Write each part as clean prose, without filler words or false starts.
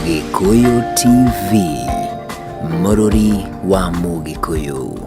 Gĩkũyũ TV, mũrũri wa Mũgĩkũyũ.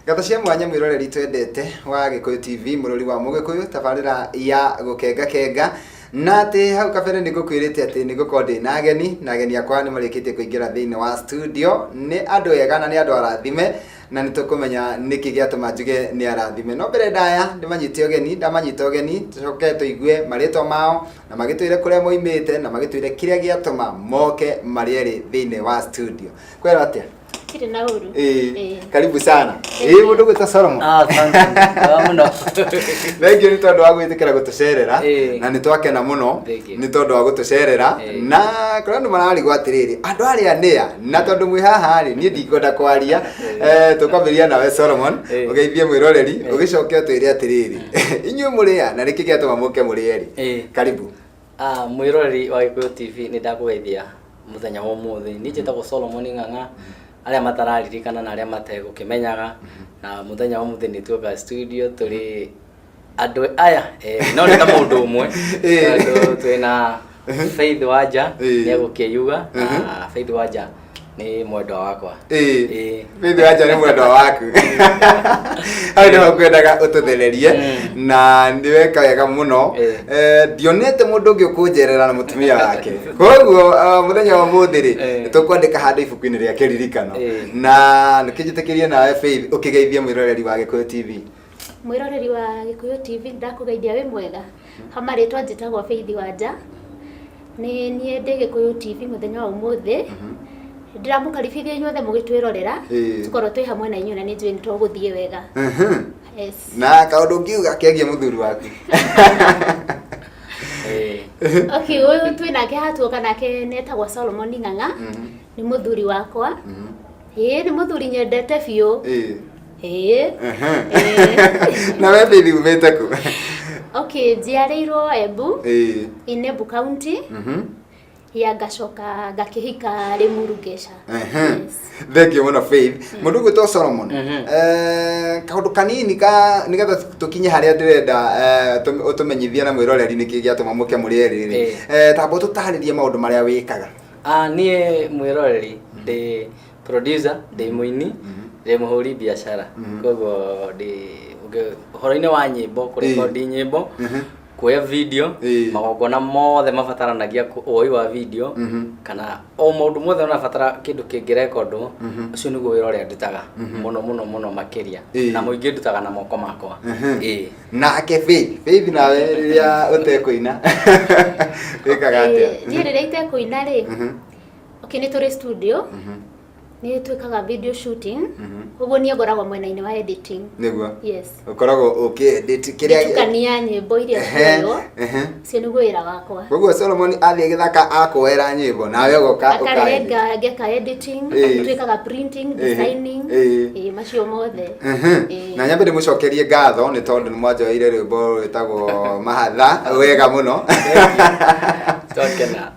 Ngatho cia mwanya mwĩroreri twendete wa Gĩkũyũ TV mũrũri wa Mũgĩkũyũ tabarĩra ya gũkenga kenga na atĩ hau kabere nĩ ngũkwĩrĩte atĩ nĩ ngũkorwo ndĩ na ageni na ageni akwa nĩ marĩkĩtie kũingĩra thĩinĩ wa studio. Nĩ andũ ega na nĩ andũ arathime na nĩ tũkũmenya nĩkĩ gĩatũma njuge nĩ arathime. No mbere ndaya ndĩmanyite ũgeni, ndamanyita ũgeni tũcoke tũigue marĩtwa mao na magĩtwĩre kũrĩa moimĩte na magĩtwĩre kĩrĩa gĩatũma moke marĩ erĩ thĩinĩ wa studio. Kwĩrwo atĩa? Tirĩ na ũru. Ĩĩ, Ĩĩ. karibu sana. Ĩĩ, mũndũ gwĩtwo Solomon. Ah, asante. Wega mũno. Thengiũ nĩ tondũ wa gwĩtĩkĩra gũtũcerera na nĩ twakena mũno Thank you. nĩ tondũ wa gũtũcerera. Na kũrĩ andũ mararigwo atĩrĩrĩ, andũ arĩa nĩa? Na tondũ mwĩ haha rĩ, niĩ ndikwenda kwaria. Tũkwambĩrĩria nawe Solomon, ũgeithie mwĩroreri, ũgĩcoke ũtwĩre atĩrĩrĩ, inyuĩ mũrĩ a na nĩkĩ gĩatũma mũke mũrĩ erĩ? Karibu. Ah, mwĩroreri wa Gĩkũyũ TV, nĩ ndakũgeithia mũthenya wa ũmũthĩ. Niĩ njĩtagwo Solomon Ng'ang'a, arĩa matararirikana na arĩa mategũkĩmenyaga. Na mũthenya wa ũmũthĩ nĩ tuoka studio tũrĩ andũ aya no nĩ ta mũndũ ũmwe, tondũ twĩna Faith Wanja, nĩ egũkĩyuga, na Faith Wanja nĩ mwendwa wakwa. Faith Wanja nĩ mwendwa waku. Hau nĩho ngwendaga ũtũthererie na nĩ weka wega mũno. Ndionete mũndũ ũngĩ ũkũnjerera na mũtumia wake, koguo mũthenya wa ũmũthĩ rĩ, nĩ tũkwandĩka handũ ibuku-inĩ rĩa kĩririkano. Na nĩkĩnjĩtĩkĩrie nawe Faith ũkĩgeithie mwĩroreri wa Gĩkũyũ TV. Mwĩroreri wa Gĩkũyũ TV, ndakũgeithia wĩ mwega. Ha marĩtwa njĩtagwo Faith Wanja. Nĩ niĩ ndĩ Gĩkũyũ TV mũthenya wa ũmũthĩ. Ndĩramũkaribithia inyuothe mũgĩtwĩrorera, tũkorwo twĩ hamwe na inyuĩ na nĩ njũĩ nĩ tũgũthiĩ wega. Yes. Na kaũndũ ũngiuga kegiĩ mũthuri waku? Okay, ũyũ twĩ nake haha tuoka nake nĩ etagwo Solomon Ng'ang'a. Nĩ mũthuri wakwa. Ĩĩ, nĩ mũthuri nyendete biũ. Ĩĩ. Na we Faith umĩte kũ? Okay, njiarĩirwo Embu, in Embu County. Ya ngacoka ngakĩhika Limuru Ngeca. Yes. Thank you mũno Faith. Mũndũ ũgwĩtwo Solomon, kaũndũ kanini ka nĩgetha tũkinye harĩa ndĩrenda ũtũmenyithie na mwĩroreri nĩkĩ gĩatũma mũke mũrĩ erĩ rĩ. Tamba ũtũtarĩrie maũndũ marĩa wĩkaga. Ah, niĩ mwĩroreri ndĩ producer, ndĩ mũini, ndĩ mũhũri biacara. Koguo ndĩ ũhoro-inĩ wa nyĩmbo, kũrekondi nyĩmbo, kuoya video, magongona mothe mabataranagia woi wa video, kana o maũndũ mothe ũrabatara kĩndũ kĩngĩrekondwo, ũcio nĩguo wĩra ũrĩa ndutaga mũno mũno mũno makĩria. Na mũingĩ ndutaga na moko makwa. Nake Faith, Faith nawe rĩrĩa ũtekũina wĩkaga atĩa? Niĩ rĩrĩa itekũina rĩ, okay, nĩ tũrĩ studio, nĩ twĩkaga video shooting, koguo niĩ ngoragwo mwena-inĩ wa editing. Nĩguo. Yes. Ũkoragwo ũkĩ-edit kĩrĩa Ngĩtukania nyĩmbo iria cioywo, ũcio nĩguo wĩra wakwa. Koguo Solomon athiĩ gĩthaka akuoera nyĩmbo nawe ũgoka Akarehe ngeka editing, twĩkaga printing, designing, macio mothe. Na nyambe ndĩmũcokerie ngatho nĩ tondũ nĩ mwanjoeire rwĩmbo rwĩtagwo Mahatha wega mũno. Twakena.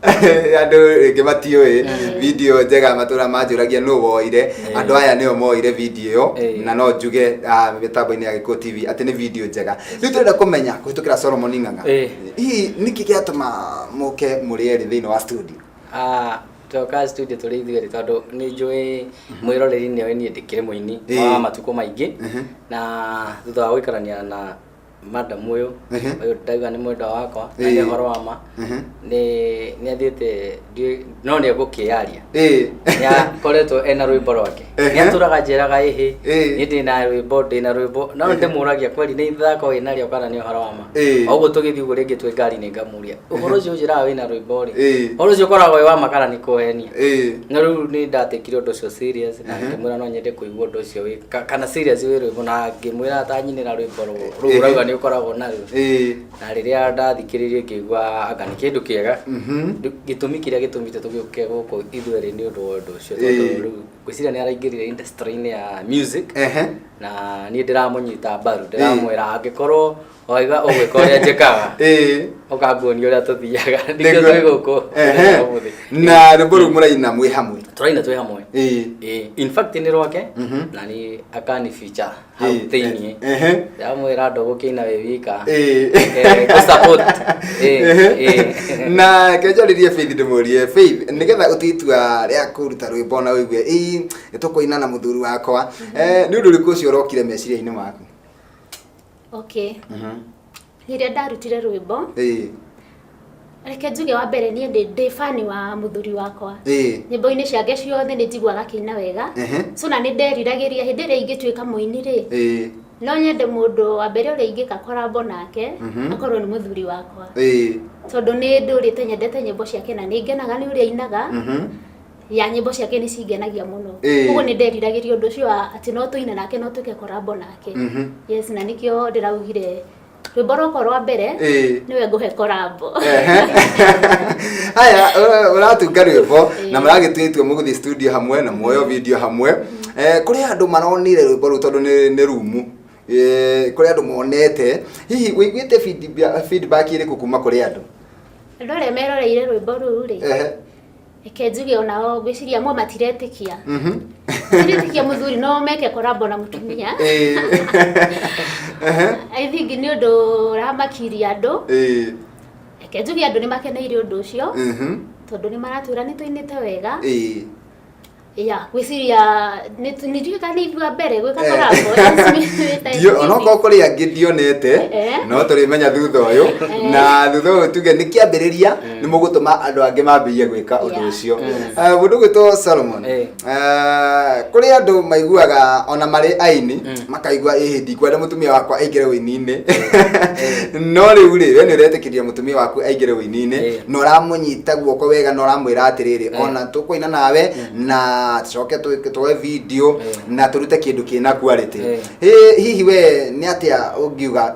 Andũ rĩngĩ matiũĩ video njega matũra manjũragia nũ woire. Andũ aya nĩo moire video ĩyo, na no njuge mĩtambo-inĩ ya Gĩkũyũ TV atĩ nĩ video njega. Rĩu tũrenda kũmenya kũhĩtũkĩra Solomon Ng'ang'a, hihi nĩkĩ gĩatũma mũke mũrĩ erĩ thĩinĩ wa studio? Ah, twoka studio tũrĩ ithuĩ erĩ tondũ nĩ njũĩ mwĩroreri nĩ oĩ niĩ ndĩkĩrĩ mũini wa matukũ maingĩ, na thutha wa gũikarania na madam ũyũ, ũyũ ndauga nĩ mwendwa wakwa na nĩ ũhoro wa ma, nĩ athiĩte no nĩ egũkĩaria. Nĩ akoretwo ena rwĩmbo rwake. Nĩ atũraga njĩraga ĩhĩ, niĩ ndĩna rwĩmbo, ndĩna rwĩmbo, no ndĩmũragia kweli nĩ ithako wĩnarĩo kana nĩ ũhoro wa ma. O ũguo tũgĩthiĩ ũguo rĩngĩ twĩ ngari-inĩ ngamũria ũhoro ũcio ũnjĩraga wĩna rwĩmbo rĩ, ũhoro ũcio ũkoragwo wĩ wa ma kana nĩ kũhenia? Na rĩu nĩ ndatekire ũndũ ũcio serious na ngĩmwĩra no nyende kũigua ũndũ ũcio wĩ kana serious wĩ rwĩmbo, na ngĩmwĩra atanyinĩra rwĩmbo rũu ũrauga nĩ ũkoragwo naruo. Na rĩrĩa ndathikĩrĩirie ngĩigua anga nĩ kĩndũ kĩega. Rĩu gĩtũmi kĩrĩa gĩtũmĩte tũgĩũke gũkũ ithuerĩ nĩ ũndũ wa ũndũ ũcio, tondũ rĩu Ngwĩciria nĩ araingĩrire industry-inĩ ya music. Ehe. Na niĩ ndĩramũnyita mbaru, ndĩramwĩra angĩkorwo waiga ũgwĩka ũrĩa njĩkaga, ũkanguonia ũrĩa tũthiaga, nĩkĩo twĩ gũkũ ũmũthĩ. Na rwĩmbo rũu mũraina mwĩ hamwe? Tũraina twĩ hamwe. Ĩĩ, in fact nĩ rwake na ni akani feature hau thĩiniĩ. Ndamwĩra ndũgũkĩina wĩ wika. Ngũ support. Ĩĩ. Na kenjarĩrie Faith, ndĩmũrie Faith, nĩgetha ũtue itua rĩa kũruta rwĩmbo na ũigue ĩĩ nĩ tũkũina na mũthuri wakwa, nĩ ũndũ ũrĩkũ ũcio ũrokire meciria-inĩ maku? Okay, rĩrĩa ndarutire rwĩmbo, reke njuge wa mbere niĩ ndĩ fan wa mũthuri wakwa. Nyĩmbo-inĩ ciake ciothe nĩ njiguaga akĩina wega. So na nĩ nderiragĩria hĩndĩ ĩrĩa ingĩtuĩka mũini rĩ, no nyende mũndũ wa mbere ũrĩa ingĩka collabo nake akorwo nĩ mũthuri wakwa, tondũ nĩ ndũrĩte nyendete nyĩmbo ciake na nĩ ngenaga nĩ ũrĩa ainaga. Ya nyĩmbo ciake nĩ cingenagia mũno. Koguo nĩ nderiragĩria ũndũ ũcio wa atĩ no tũine nake, no twĩke collabo nake. Yes, na nĩkĩo ndĩraugire rwĩmbo rwakwa rwa mbere nĩwe ngũhe collabo. Haya, ũratunga rwĩmbo na mũragĩtua itua mũgũthiĩ studio hamwe na muoyo video hamwe. Kũrĩ andũ maronire rwĩmbo rũu tondũ nĩ rumu. Kũrĩ andũ monete, hihi ũiguĩte feedback ĩrĩkũ kuma kũrĩ andũ? Andũ arĩa meroreire rwĩmbo rũu rĩ, reke njuge onao ngwĩciria amwe matiretĩkia. Matiretĩkia mũthuri no meke collabo na mũtumia. I think nĩ ũndũ ũramakiria andũ. Reke njuge andũ nĩ makeneire ũndũ ũcio, tondũ nĩ maratwĩra nĩ tũinĩte wega. Ya, gwĩciria nĩ ndiũĩ kana nĩ ithuĩ a mbere gwĩka collabo. Onokorwo kũrĩ angĩ ndionete, no tũrĩmenya thutha ũyũ, na thutha ũyũ tuge nĩ kĩambĩrĩria, nĩ mũgũtũma andũ angĩ mambĩrĩrie gwĩka ũndũ ũcio. Mũndũ ũgwĩtwo Solomon, kũrĩ andũ maiguaga ona marĩ aini makaigua ĩhĩ ndikwenda mũtumia wakwa aingĩre ũini-inĩ, no rĩu rĩ, we nĩ ũretĩkĩria mũtumia waku aingĩre ũini-inĩ na ũramũnyita guoko wega na ũramwĩra atĩrĩrĩ, ona tũkũina nawe na tũcoke tuoe video na tũrute kĩndũ kĩna quality. Hihi we nĩ atĩa ũngiuga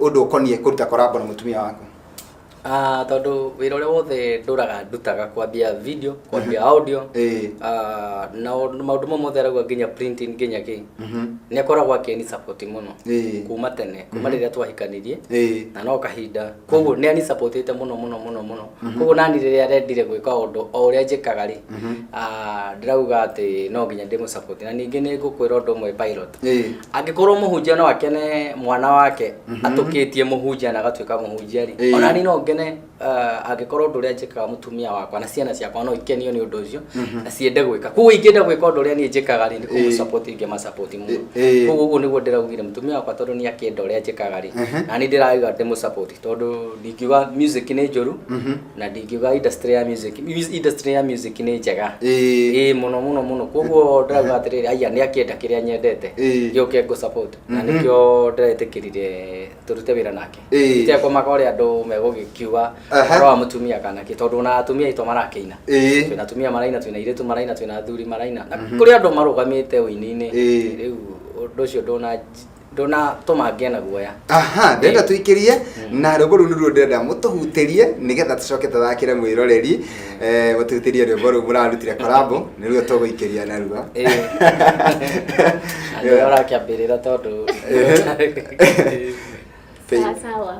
ũndũ ũkoniĩ kũruta collabo na mũtumia waku? Ah, tondũ wĩra ũrĩa wothe ndũraga ndutaga, kwambia video, kwambia audio, na maũndũ mau mothe arauga, nginya printing, nginya kĩ, nĩ akoragwo akĩni support mũno kuma tene, kuma rĩrĩa twahikanirie, na no kahinda, koguo nĩ ani supportĩte mũno mũno mũno mũno. Koguo nani rĩrĩa arendire gwĩka ũndũ o ũrĩa njĩkaga rĩ, ndĩrauga atĩ no nginya ndĩmũ support. Na ningĩ nĩ ngũkwĩra ũndũ ũmwe, pilot, angĩkorwo mũhunjia no akene mwana wake atũkĩtie mũhunjia na agatuĩka mũhunjia rĩ, ona niĩ no ngene, angĩkorwo ũndũ ũrĩa njĩkaga mũtumia wakwa na ciana ciakwa no ikenio nĩ ũndũ ũcio na ciende gwĩka. Koguo ingĩenda gwĩka ũndũ ũrĩa niĩ njĩkaga rĩ, nĩ kũmũ-support ingĩma-support mũno. Koguo ũguo nĩguo ndĩraugire mũtumia wakwa, tondũ nĩ akĩenda ũrĩa njĩkaga rĩ, na niĩ ndĩrauga ndĩmũ-support, tondũ ndingiuga music nĩ njũru na ndingiuga industry ya music nĩ njega. Ĩĩ, mũno mũno mũno. Koguo ndĩrauga atĩrĩrĩ, aya nĩ akĩenda kĩrĩa nyendete, gĩũke ngũ support, na nĩkĩo ndĩretĩkĩrire tũrute wĩra nake itekũmaka ũrĩa andũ megũgĩkiuga ũhoro wa mũtumia kana kĩ, tondũ ona atumia aitũ marakĩina. Twĩna atumia maraina, twĩna airĩtu maraina, twĩna athuri maraina, na kũrĩ andũ marũgamĩte ũini-inĩ. Rĩu ũndũ ũcio ndũnatũma ngĩe na guoya. Aha, ndĩrenda tũikĩrie na rwĩmbo rũu nĩruo ndĩrenda mũtũhutĩrie nĩgetha tũcoke tũthakĩre mwĩroreri. Mũtũhutĩrie rwĩmbo rũu mũrarutire collabo, nĩruo tũgũikĩria narua. Na nĩwe ũrakĩambĩrĩra tondũ Faith. Sawa sawa.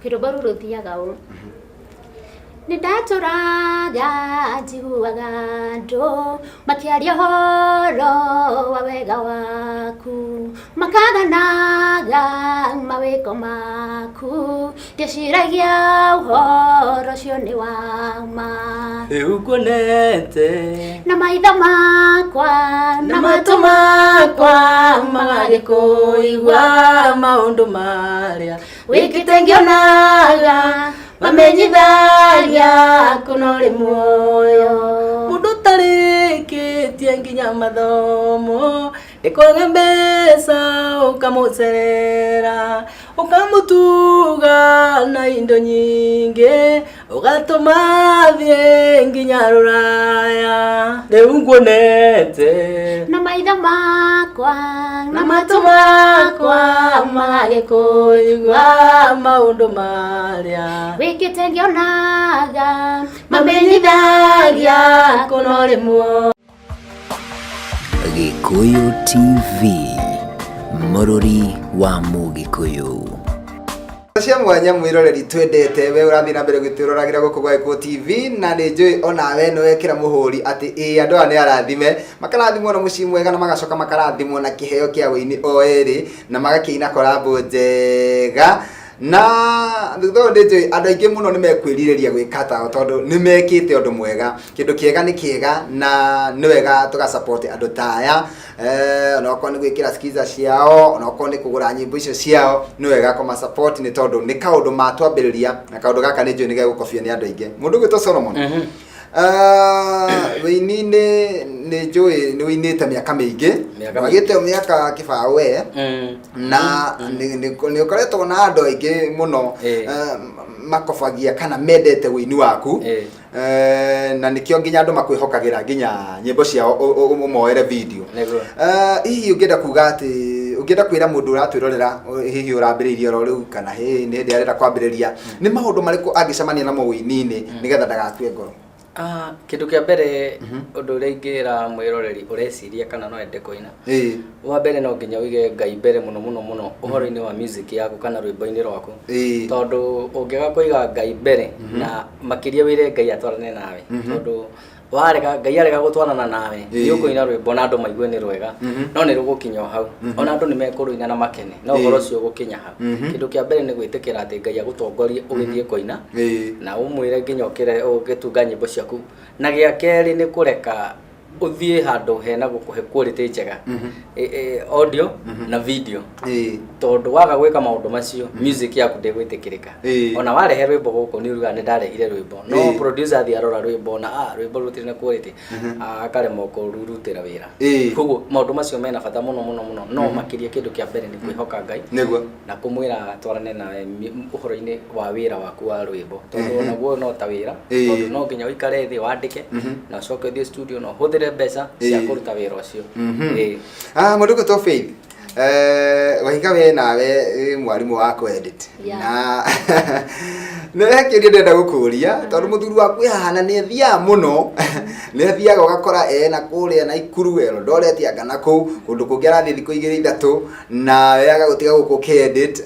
Rwĩmbo rũu rũthiaga ũũ: nĩ ndatũraga njiguaga andũ makĩaria ũhoro wa wega waku, makaganaga mawĩko maku, ndĩciragia ũhoro ũcio nĩ wa ma. Rĩu nguonete na maitho makwa na matũ makwa magagĩkũigua, maũndũ marĩa wĩkĩte ngĩonaga mamenyithagia kuno ũrĩ muoyo. Mũndũ ũtarĩkĩtie nginya mathomo, nĩ kwaga mbeca, ũkamũcerera, ũkamũtuga na indo nyingĩ, ũgatũma thiĩ nginya rũraya. Rĩu nguonete na maitho makwa na matũ makwa magagĩkũigua, maũndũ marĩa wĩkĩte ngĩonaga mamenyithagia kuno ũrĩ muoyo. Gĩkũyũ TV, mũrũri wa Mũgĩkũyũ. Cia mwanya mwĩroreri twendete, we ũrathiĩ na mbere gwĩtũroragira gũkũ gwa Gĩkũyũ TV, na nĩ njũĩ onawe nĩ wekĩra mũhũri atĩ ĩĩ, andũ aya nĩ arathime, makarathimwo na mũciĩ mwega, na magacoka makarathimwo na kĩheo kĩa wĩini o erĩ, na magakĩina korabo njega. Na thutha ũyũ nĩ njũĩ andũ aingĩ mũno nĩ mekwĩrirĩria gwĩka tao, tondũ nĩ mekĩte ũndũ mwega. Kĩndũ kĩega nĩ kĩega, na nĩ wega tũgasupport andũ ta aya, onokorwo nĩ gwĩkĩra skiza ciao, onokorwo nĩ kũgũra nyĩmbo icio ciao, nĩ wega kũma support, nĩ tondũ nĩ kaũndũ matwambĩrĩria, na kaũndũ gaka nĩ njũĩ nĩ gegũkobio nĩ andũ aingĩ. Mũndũ ũgwĩtwo Solomon, wĩini-inĩ nĩ njũĩ nĩ wĩinĩte mĩaka mĩingĩ. Mĩaka wagĩte mĩaka kĩbaũ we, na nĩ ũkoretwo na andũ aingĩ mũno makobagia kana mendete wĩini waku. Na nĩkĩo nginya andũ makwĩhokagĩra nginya nyĩmbo ciao ũmoere video. Hihi ũngĩenda kuga atĩ ũngĩenda kwĩra mũndũ ũratwĩrorera, hihi ũrambĩrĩirie oro rĩu, kana hihi nĩ hĩndĩ arenda kwambĩrĩria, nĩ maũndũ marĩkũ angĩcemania namo wĩini-inĩ nĩgetha ndagakue ngoro? Kĩndũ kĩa mbere, ũndũ ũrĩa ingĩra mwĩroreri ũreciria kana no ende kũina, wa mbere no nginya ũige Ngai mbere mũno mũno mũno ũhoro-inĩ wa music yaku kana rwĩmbo-inĩ rwaku, tondũ ũngĩaga kũiga Ngai mbere, na makĩria wĩre Ngai atwarane nawe, tondũ warega Ngai arega gũtwarana nawe, nĩ ũkũina rwĩmbo na andũ maigue nĩ rwega, no nĩ rũgũkinya o hau. Ona andũ nĩ mekũrũina na makene, no ũhoro ũcio ũgũkinya hau. Kĩndũ kĩa mbere nĩ gwĩtĩkĩra atĩ Ngai agũtongorie ũgĩthiĩ kũina, na ũmwĩre nginya ũkĩre ũgĩtunga nyĩmbo ciaku. Na gĩa kerĩ nĩ kũreka ũthiĩ handũ hena gũkũhe quality njega, audio na video, tondũ waga gwĩka maũndũ macio, music yaku ndĩgwĩtĩkĩrĩka. Ona warehe rwĩmbo gũkũ, nĩ uruga nĩ ndarehire rwĩmbo, no producer athiĩ arora rwĩmbo na rwĩmbo rũtirĩ na quality, akaremwo kũrurutĩra wĩra. Koguo maũndũ macio mena bata mũno mũno mũno, no makĩria kĩndũ kĩa mbere nĩ kwĩhoka Ngai na kũmwĩra twarane nawe ũhoro-inĩ wa wĩra waku wa rwĩmbo, tondũ onaguo no ta wĩra, tondũ no nginya ũikare thĩ wandĩke na ũcoke ũthiĩ studio na ũhũthĩre mbeca cia kũruta wĩra ũcio. Mũndũ ũgwĩtwo Faith, Wahiga, we nawe mwarimũ wa kũ-edit, na nĩ he kĩũria ndĩrenda gũkũria, tondũ mũthuri waku e haha na nĩ athiaga mũno, nĩ athiaga ũgakora ena kũrĩa Naikuru, Eldoret, anga na kũu kũndũ kũngĩ arathiĩ thikũ 2 3, na we agagũtiga gũkũ ũkĩ-edit.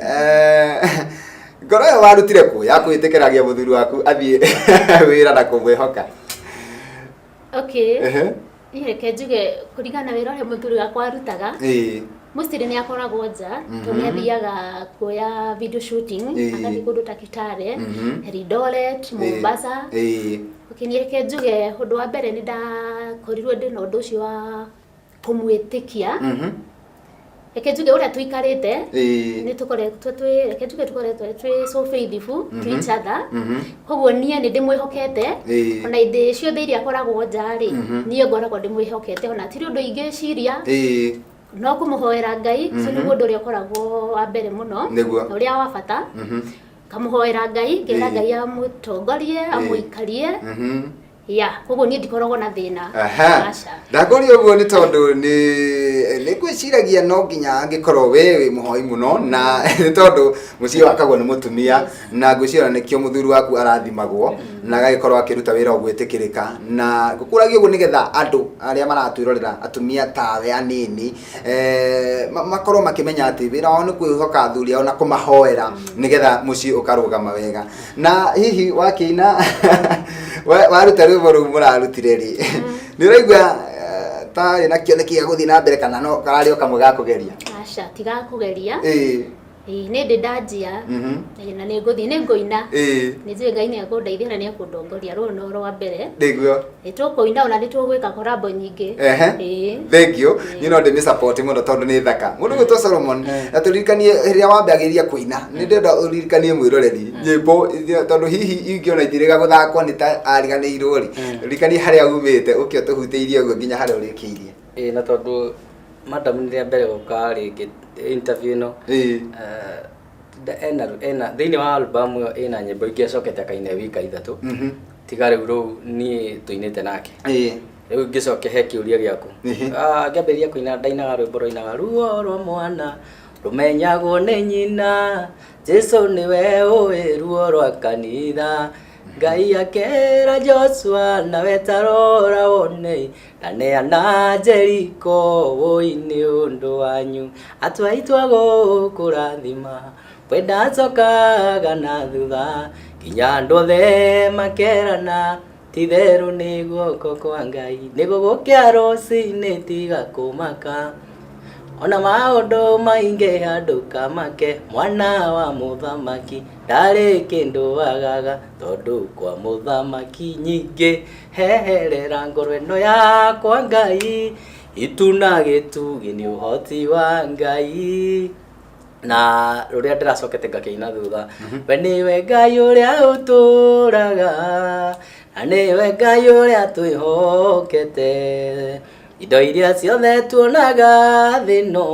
Ngoro ĩyo warutire kũ ya kwĩtĩkĩragia mũthuri waku athiĩ wĩra na kũmwĩhoka? Okay. Niĩ reke njuge, kũringana na wĩra ũrĩa mũthuri wakwa arutaga, mostly nĩ akoragwo nja, tondũ nĩ athiaga kuoya video shooting, agathiĩ kũndũ ta Kitale, Eldoret, Mombasa. Okay, niĩ reke njuge, ũndũ wa mbere nĩ ndakorirwo ndĩna ũndũ ũcio wa kũmwĩtĩkia. Reke njuge ũrĩa tũikarĩte, nĩ tũkoretwo twĩ, reke njuge tũkoretwo twĩ so faithful to each other. Koguo niĩ nĩ ndĩmwĩhokete. Ona hĩndĩ ciothe iria akoragwo nja rĩ, niĩ ngoragwo ndĩmwĩhokete, ona hatirĩ ũndũ ingĩciria, no kũmũhoera Ngai. Ũcio nĩguo ũndũ ũrĩa ũkoragwo wa mbere mũno na ũrĩa wa bata, kamũhoera Ngai, ngera Ngai amũtongorie, amũikarie. Ya, koguo niĩ ndikoragwo na thĩna. Aca. Ndakũria ũguo nĩ tondũ nĩ ngwĩciragia no nginya angĩkorwo we wĩ mũhoi mũno, na nĩ tondũ mũciĩ wakagwo nĩ mũtumia, na ngwĩciria nĩkĩo mũthuri waku arathimagwo na agagĩkorwo akĩruta wĩra ũgwĩtĩkĩrĩka. Na ngũkũragia ũguo nĩgetha andũ arĩa maratwĩrorera, atumia tawe anini, makorwo makĩmenya atĩ wĩra wao nĩ kwĩhoka athuri ao na kũmahoera nĩgetha mũciĩ ũkarũgama wega. Na hihi wakĩina, waruta rwĩmbo rũu mũrarutire rĩ, nĩ ũraigua ta wĩna kĩoneki gĩa gũthiĩ na mbere, kana no kararĩ o kamwe ga kũgeria? Aca, tiga kũgeria. Ĩĩ, nĩ ndĩ ndanjia. Ĩĩ, na nĩ ngũthiĩ, nĩ ngũina. Nĩ njũĩ Ngai nĩ ekũndeithia na nĩ ekũndongoria. Rũrũ no rwa mbere. Nĩ tũkũina, ona nĩ tũgwĩka korabo nyingĩ. Ĩĩ. Thank you. Niĩ no ndĩmĩ support mũno tondũ nĩ thaka. Mũndũ gwĩtwo Solomon, na tũririkanie rĩrĩa wambagĩrĩria kũina, nĩ ndĩrenda ũririkanie mwĩroreri nyĩmbo tondũ hihi ingĩona itirĩga gũthakwo nĩ ta ariganĩirwo rĩ, ririkanie harĩa umĩte, ũke ũtũhutĩirie ũguo nginya harĩa ũrĩkĩirie. Ĩĩ, na tondũ madam nĩ rĩa mbere gũka rĩngĩ interview ĩno, ena thĩinĩ wa album ĩyo ĩna nyĩmbo ingĩ acokete akaina wika ithatũ, tiga rĩu rũu niĩ tũinĩte nake. Rĩu ngĩcoke he kĩũria gĩaku. Ngĩambĩrĩria kũina, ndainaga rwĩmbo rwainaga, "Ruo rwa mwana rũmenyagwo nĩ nyina, Jesu nĩwe ũĩ ruo rwa kanitha." Ngai akera Joshua nawe tarora wone ndaneana Jeriko woi nĩ ũndũ wanyu atwaitwa gũkũrathima we ndacokaga na thutha nginya andũ othe makerana titherũ nĩ guoko kwa Ngai nĩgũgũkĩa rũcinĩ tiga kũmaka ona maũndũ maingĩ andũ kamake mwana wa mũthamaki ndarĩ kĩndũ agaga tondũ kwa mũthamaki nyingĩ heherera ngoro ĩno yakwa Ngai itu na gĩtugĩ nĩ ũhoti wa Ngai na rũrĩa ndĩracokete ngakĩina thutha we nĩwe Ngai ũrĩa ũtũraga na nĩwe Ngai ũrĩa twĩhokete indo iria ciothe tuonaga thĩ ĩno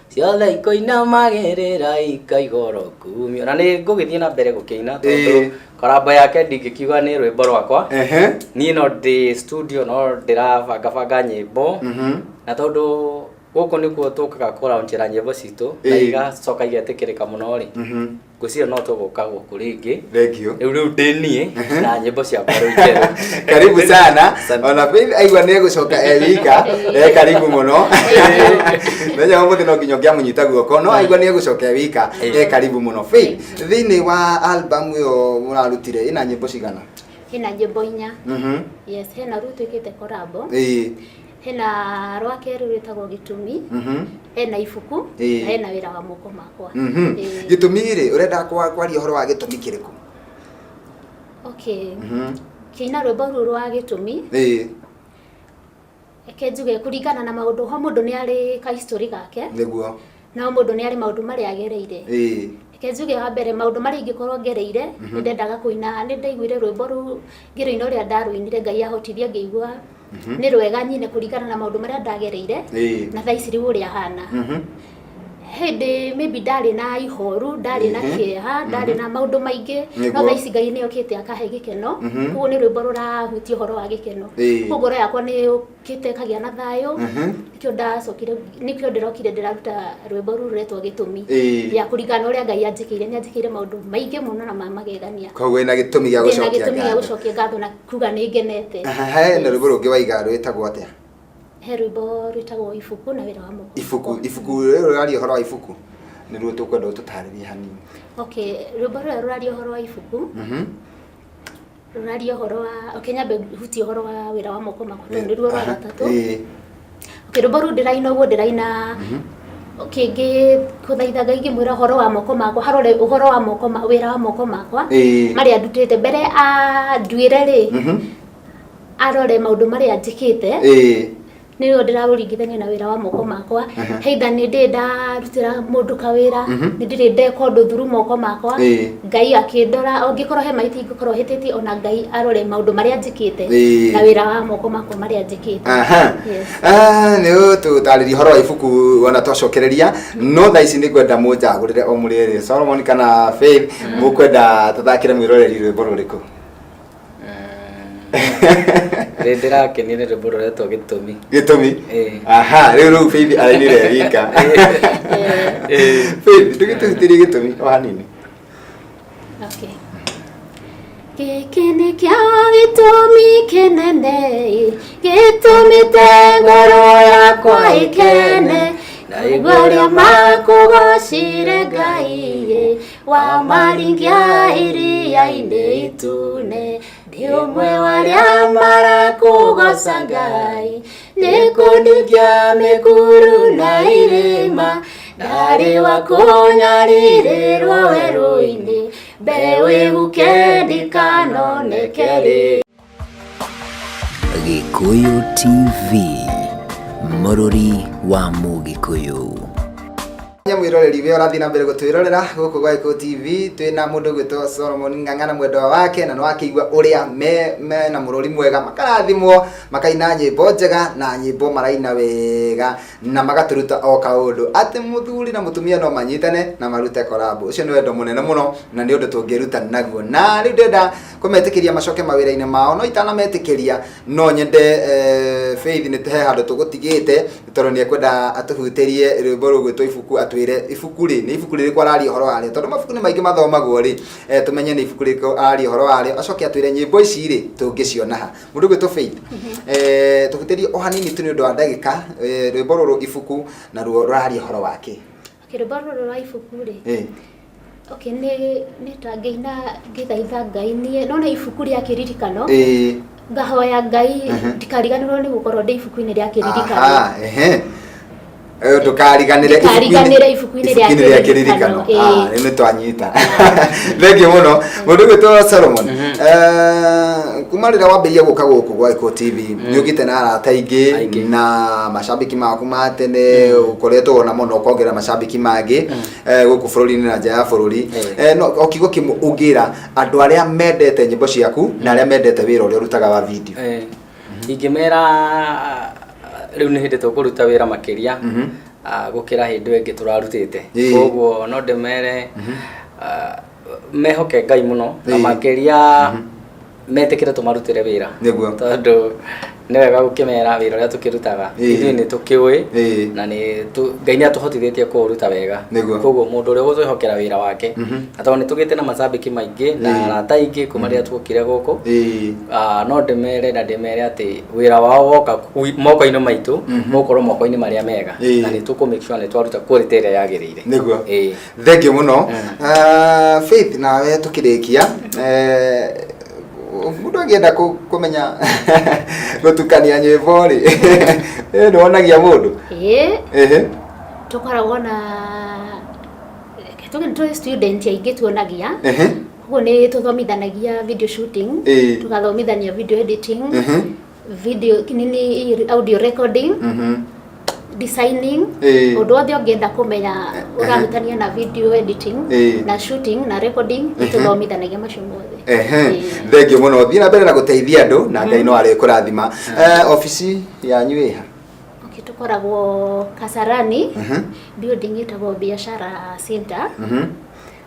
ciothe ikoinamagĩrĩra ikaigoro kumio na nĩ ngũgĩthiĩ na mbere gũkĩina tondũ collabo yake ndingĩkiuga nĩ rwĩmbo rwakwa. Niĩ no ndĩ studio no ndĩrabangabanga nyĩmbo na tondũ gũkũ nĩkuo tũkaga kũraunchĩra nyĩmbo citũ na igacoka igetĩkĩrĩka mũno rĩ, ngwĩciria no tũgũka gũkũ rĩngĩ. Thank you. Rĩu ndĩ niĩ na nyĩmbo ciakwa rĩu njerũ. Karibu sana. Asante. Ona Faith aigua nĩ egũcoka e wika, e karibu mũno. Menya ũmũthĩ no nginya ũngĩamũnyita guoko, no aigua nĩ egũcoka e wika, e karibu mũno. Faith, thĩinĩ wa album ĩyo mũrarutire ĩna nyĩmbo cigana? Hena nyĩmbo 4. Yes, hena rũu twĩkĩte collabo. Hena rwa kerĩ rwĩtagwo Gĩtũmi. Hena ibuku na hena wĩra wa moko makwa. Gĩtũmi rĩ, ũrenda kwaria ũhoro wa gĩtũmi kĩrĩkũ? Okay. Kĩina rwĩmbo rũu rwa Gĩtũmi. Reke njuge kũringana na maũndũ ho mũndũ nĩ arĩ ka history gake. Nĩguo. No mũndũ nĩ arĩ maũndũ marĩa agereire. Reke njuge wa mbere maũndũ marĩa ingĩkorwo ngereire, nĩ ndendaga kũina, nĩ ndaiguire rwĩmbo rũu ngĩrũina ũrĩa ndarũinire Ngai ahotithia ngĩigua nĩ rwega nyine kũringana na maũndũ marĩa ndagereire na thaa ici rĩu ũrĩa hana. Hĩndĩ maybe ndarĩ na ihoru, ndarĩ na kĩeha, ndarĩ na maũndũ maingĩ, no thaa ici Ngai nĩ okĩte akahe gĩkeno. Koguo nĩ rwĩmbo rũrahutia ũhoro wa gĩkeno. Koguo ngoro yakwa nĩ yũkĩte ĩkagĩa na thayũ. Nĩkĩo ndacokire, nĩkĩo ndĩrokire ndĩraruta rwĩmbo rũu rũretwo Gĩtũmi. Ya kũringana na ũrĩa Ngai anjĩkĩire, nĩ anjĩkĩire maũndũ maingĩ mũno na ma magegania. Koguo wĩna gĩtũmi gĩa Ndĩna gũcokia gĩtũmi gĩa ngatho. gũcokia ngatho na kuga nĩ ngenete. Hena rwĩmbo rũngĩ waiga rwĩtagwo atĩa? He rwĩmbo rwĩtagwo Ibuku na wĩra wa moko. Ibuku, ibuku rĩrĩ rũraria ũhoro wa ibuku nĩruo tũkwenda ũtũtarĩrie hanini. Okay, rwĩmbo rũrĩa rũraria ũhoro wa ibuku. Rũraria ũhoro wa, okay, nyambe hutie ũhoro wa wĩra wa moko makwa tondũ nĩruo rwa gatatũ. Okay, rwĩmbo rũu ndĩraina ũguo ndĩraina okay, ngĩkũthaitha Ngai ngĩmwĩra ũhoro wa moko makwa, harore ũhoro wa moko ma wĩra wa moko makwa marĩa ndutĩte mbere anduĩre rĩ, arore maũndũ marĩa njĩkĩte. Nĩyo ndĩraũringithania na wĩra wa moko makwa. Either nĩ ndĩ ndarutĩra mũndũ kawĩra, nĩ ndĩrĩ ndeka ũndũ through moko makwa, Ngai akĩndora, angĩkorwo he mahĩtia ingĩkorwo hĩtĩtie, ona Ngai arore maũndũ marĩa njĩkĩte na wĩra wa moko makwa marĩa njĩkĩte. Yes. Nĩ ũtũtarĩria ũhoro wa ibuku ona twacokereria, no thaa ici nĩ ngwenda mũnjagũrĩre o mũrĩ erĩ, Solomon kana Faith, mũkwenda tũthakĩre mwĩroreri rwĩmbo rũrĩkũ? Rĩ ndĩrakenio nĩ rwĩmbo rũretwo Gĩtũmi. Gĩtũmi? Aha, rĩu rĩu Faith arainire wika. Faith, ndũgĩtũhutĩrie Gĩtũmi o hanini. Okay. Gĩkĩ nĩkĩo gĩtũmi kĩnene gĩtũmĩte ngoro yakwa ĩkene na igua arĩa makũgocire Ngai wa maringia iria-inĩ itune ndĩ ũmwe wa arĩa marakũgoca Ngai nĩ kũndingia mĩkuru na irĩma ndarĩ wa kũnyarirĩrwo werũ-inĩ mbeũ ĩhuke ndikanoneke rĩ. Gĩkũyũ TV, mũrũri wa Mũgĩkũyũ. Mwĩroreri we ũrathiĩ na mbere gũtwĩrorera gũkũ gwa Gĩkũyũ TV, twĩna mũndũ ũgwĩtwo Solomon Ng'ang'a na mwendwa wake, na nĩwakĩigua ũrĩa mena mũrũri mwega, makarathimwo, makaina nyĩmbo njega na nyĩmbo maraina wega na magatũruta o kaũndũ atĩ mũthuri na mũtumia no manyitane na marute collab. Ũcio nĩ wendo mũnene mũno na nĩ ũndũ tũngĩruta naguo. Na rĩu ndĩrenda Kũmetĩkĩria macoke mawĩra-inĩ mao, no itanametĩkĩria no nyende Faith nĩ he handũ tũgũtigĩte, tondũ nĩ ekwenda atũhutĩrie rwĩmbo rũgwĩtwo Ibuku, atwĩre ibuku rĩ nĩ ibuku rĩrĩkũ araria ũhoro warĩo, tondũ mabuku nĩ maingĩ mathomagwo rĩ, tũmenye nĩ ibuku rĩrĩkũ araria ũhoro warĩo, acoke atwĩre nyĩmbo ici rĩ tũngĩciona ha. Mũndũ ũgwĩtwo Faith, tũhutĩrie o hanini tu nĩ ũndũ wa ndagĩka, rwĩmbo rũrũ Ibuku naruo rũraria ũhoro wake. Rwĩmbo rũrũ rwa Ibuku rĩ, okay, nĩ ta ngĩina ngĩthaitha Ngai niĩ nona ibuku rĩa kĩririkano, ngahoya Ngai ndikariganĩrwo nĩ gũkorwo ndĩ ibuku-inĩ rĩa kĩririkano. Aha, ehe. Ndũkariganĩre. Ndikariganĩre ibuku-inĩ rĩa kĩririkano. Ah, rĩu nĩ twanyita. Thengiũ mũno. Mũndũ ũgwĩtwo Solomon, kuma rĩrĩa wambĩrĩria gũka gũkũ gwa Gĩkũyũ TV, nĩ ũgĩte na arata aingĩ Aingĩ. na macambĩki maku ma tene, ũkoretwo ona mũno ũkongerera macambĩki mangĩ gũkũ bũrũri-inĩ na nja ya bũrũri. No o kiugo kĩmwe ũngĩra andũ arĩa mendete nyĩmbo ciaku na arĩa mendete wĩra ũrĩa ũrutaga wa video? Ingĩmera rĩu nĩ hĩndĩ tũkũruta wĩra makĩria gũkĩra hĩndĩ ĩyo ĩngĩ tũrarutĩte. Koguo no ndĩmere mehoke Ngai mũno na makĩria metĩkĩre tũmarutĩre wĩra, tondũ nĩ wega gũkĩmera wĩra ũrĩa tũkĩrutaga ithuĩ nĩ tũkĩũĩ na nĩ Ngai nĩ atũhotithĩtie kũũruta wega. Koguo mũndũ ũrĩa ũgũtwĩhokera wĩra wake, na tondũ nĩ tũgĩte na macambĩki maingĩ na arata aingĩ kuma rĩrĩa tuokire gũkũ, no ndĩmere na ndĩmere atĩ wĩra wao woka moko-inĩ maitũ mũgũkorwo moko-inĩ marĩa mega, na nĩ tũkũ make sure nĩ twaruta quality ĩrĩa yagĩrĩire. Thengiũ mũno. Faith, nawe tũkĩrĩkia, mũndũ angĩenda kũmenya gũtukania nyĩmbo rĩ, nĩ wonagia mũndũ? Ĩĩ. Tũkoragwo na tũgĩ tũrĩ student aingĩ tuonagia. Koguo nĩ tũthomithanagia video shooting, tũgathomithania video editing, video nini, audio recording, designing, ũndũ wothe ũngĩenda kũmenya ũrahutania na video editing na shooting na recording, nĩ tũthomithanagia macio mothe. Thengiũ mũno. Thiĩ na mbere na gũteithia andũ na Ngai no arĩkũrathima. Obici yanyu ĩha? Okay, tũkoragwo Kasarani, building ĩtagwo Biashara Center.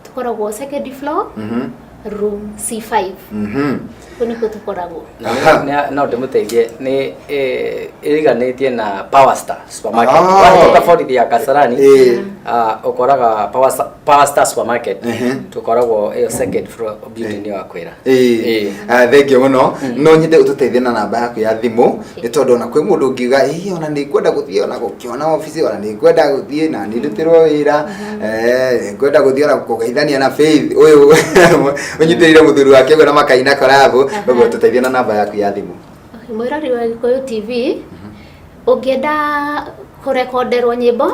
Tũkoragwo second floor, room C5. Kũu nĩkuo tũkoragwo. Na no ndĩmũteithie, nĩ ĩriganĩtie na Power Star Supermarket. Wahĩtũka borithi ya Kasarani, ũkoraga Power Star Supermarket. Tũkoragwo ĩyo second floor building ĩyo akwĩra. Thengiũ mũno. No nyende ũtũteithie na namba yaku ya thimũ, nĩ tondũ ona kwĩ mũndũ ũngiuga ĩ ona nĩ ngwenda gũthiĩ ona gũkĩona obici, ona nĩ ngwenda gũthiĩ na nĩ ndutĩrwo wĩra, ngwenda gũthiĩ ona kũgeithania na Faith ũyũ ũnyitĩrĩire mũthuri wake ũguo na makaina collab. Ũguo tũteithie na namba yaku ya thimũ. Okay, mwĩrori wa Gĩkũyũ TV, ũngĩenda kũrekonderwo nyĩmbo,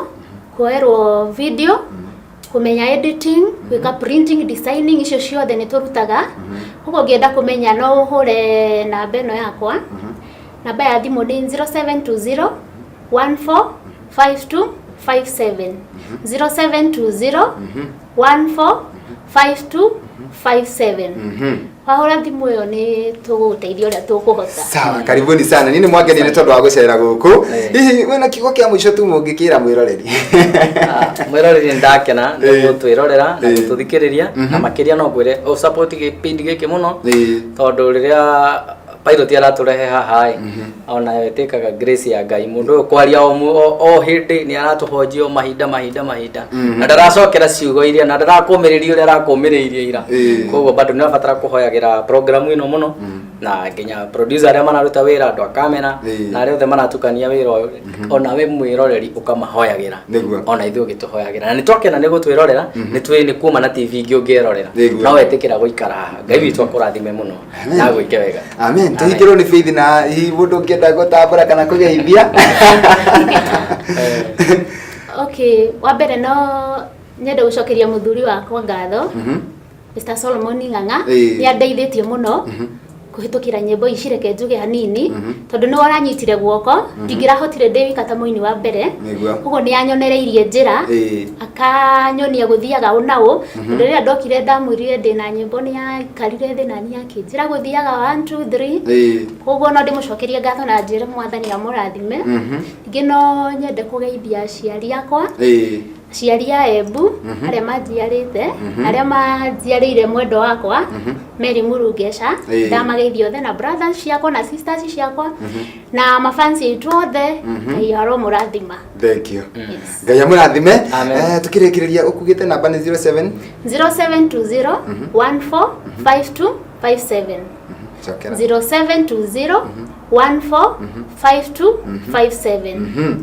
kuoerwo video, kũmenya editing, gwĩka printing, designing, icio ciothe nĩ tũrutaga. Koguo ũngĩenda kũmenya no ũhũre namba ĩno yakwa. Namba ya thimũ nĩ 0720 14 52 57, 0720 14 52 57. Wahũra thimũ ĩyo nĩ tũgũgũteithia ũrĩa tũkũhota. Sawa, karibuni sana. Nini mwangeni nĩ tondũ wa gũcera gũkũ. Hihi wĩna kiugo kĩa mũico tu mũngĩkĩra mwĩroreri? Mwĩroreri, nĩ ndakena nĩ gũtwĩrorera na gũtũthikĩrĩria, na makĩria no ngwĩre ũ support gĩbindi gĩkĩ mũno, tondũ rĩrĩa pilot aratũrehe haha ĩ, ona yo ĩtĩkaga grace ya Ngai. Mũndũ ũyũ kwaria o hĩndĩ nĩ aratũhonjia o mahinda mahinda mahinda, na ndaracokera ciugo iria na ndarakũmĩrĩria ũrĩa arakũmĩrĩirie ira. Koguo bado nĩ ũrabatara kũhoyagĩra program ĩno mũno, na nginya producer arĩa mararuta wĩra, andũ a kamera, na arĩa othe maratukania wĩra ũyũ, ona we mwĩroreri ũkamahoyagĩra. Ona ithuĩ ũgĩtũhoyagĩra, na nĩ twakena nĩ gũtwĩrorera. Nĩ twĩ nĩ kuma na TV ingĩ ũngĩrorera. No wetĩkĩra gũikara haha. Ngai witũ akũrathime mũno na gwĩke wega. Amen. Tũhingĩrwo nĩ Faith, na hihi mũndũ ũngĩenda gũtambũra kana kũgeithia? Okay, wa mbere no nyende gũcokeria mũthuri wakwa ngatho, Mr. Solomon Ng'ang'a. Nĩ andeithĩtie mũno kũhĩtũkĩra nyĩmbo ici. Reke njuge hanini, tondũ nĩwe ũranyitire guoko, ndingĩrahotire ndĩ wika ta mũini wa mbere. Koguo nĩ anyonereirie njĩra, akanyonia gũthiaga ũ na ũ, tondũ rĩrĩa ndokire ndamwĩrire ndĩna nyĩmbo, nĩ aikarire thĩ na niĩ akĩnjĩra gũthiaga 1 2 3. Koguo no ndĩmũcokerie ngatho na njĩre Mwathani amũrathime. Ningĩ no nyende kũgeithia aciari akwa, aciari a Embu, arĩa manjiarĩte, arĩa manjiarĩire mwendo wakwa. Mary Murungeca. Ĩĩ. Ndamageithia othe na brothers ciakwa na sisters ciakwa na mafansi aitũ othe. Ngai aromũrathima. Thank you. Yes. Ngai amũrathime. Amen. Tukĩrĩkĩrĩria ũkugĩte namba nĩ 07 0720 14 52 57. Cokera. 0720 14 52 57.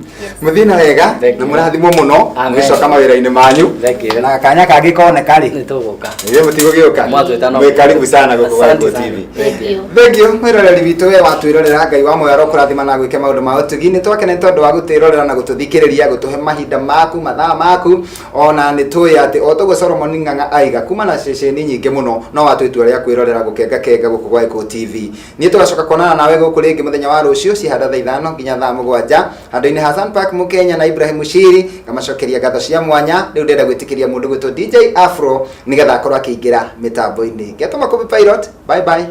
Mũthiĩ na wega. Thank Na you. mũrathimwo mũno. Amen. Mũgĩcoka mawĩra-inĩ manyu. Thank you. Na kanya kangĩ koneka rĩ, Nĩ tũgũka. ithuĩ mũtigũgĩũka. Mwatwĩta no. Mwĩ karibu sana gũkũ gwa Asante Gĩkũyũ sana. TV. Thank you. Thank you mwĩroreri witũ, we watwĩrorera. Ngai wa muoyo arokũrathima na gwĩke maũndũ ma ũtugi. Nĩ twakena nĩ tondũ wa gũtwĩrorera na gũtũthikĩrĩria, gũtũhe mahinda maku, mathaa maku. Ona nĩ tũĩ atĩ o toguo Solomon Ng'ang'a aiga kuma na ceceni nyingĩ mũno, no watũ itua rĩa kwĩrorera gũkenga kenga gũkũ gwa Gĩkũyũ TV. Niĩ tũgacoka kuonana nawe gũkũ rĩngĩ mũthenya wa rũciũ cihanda thaa 5 nginya thaa 7 handũ-inĩ ha Sun Park Mũkenya na Ibrahim Mushiri. Ngamacokeria ngatho cia mwanya. Rĩu ndĩrenda gwĩtĩkĩria mũndũ gwĩtwo DJ Afro nĩgetha akorwo akĩingĩra mĩtambo-inĩ. Ngetwo Makũmbĩ Pilot. Bye bye.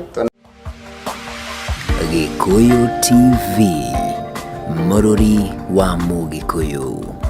Gĩkũyũ TV, mũrũri wa Mũgĩkũyũ.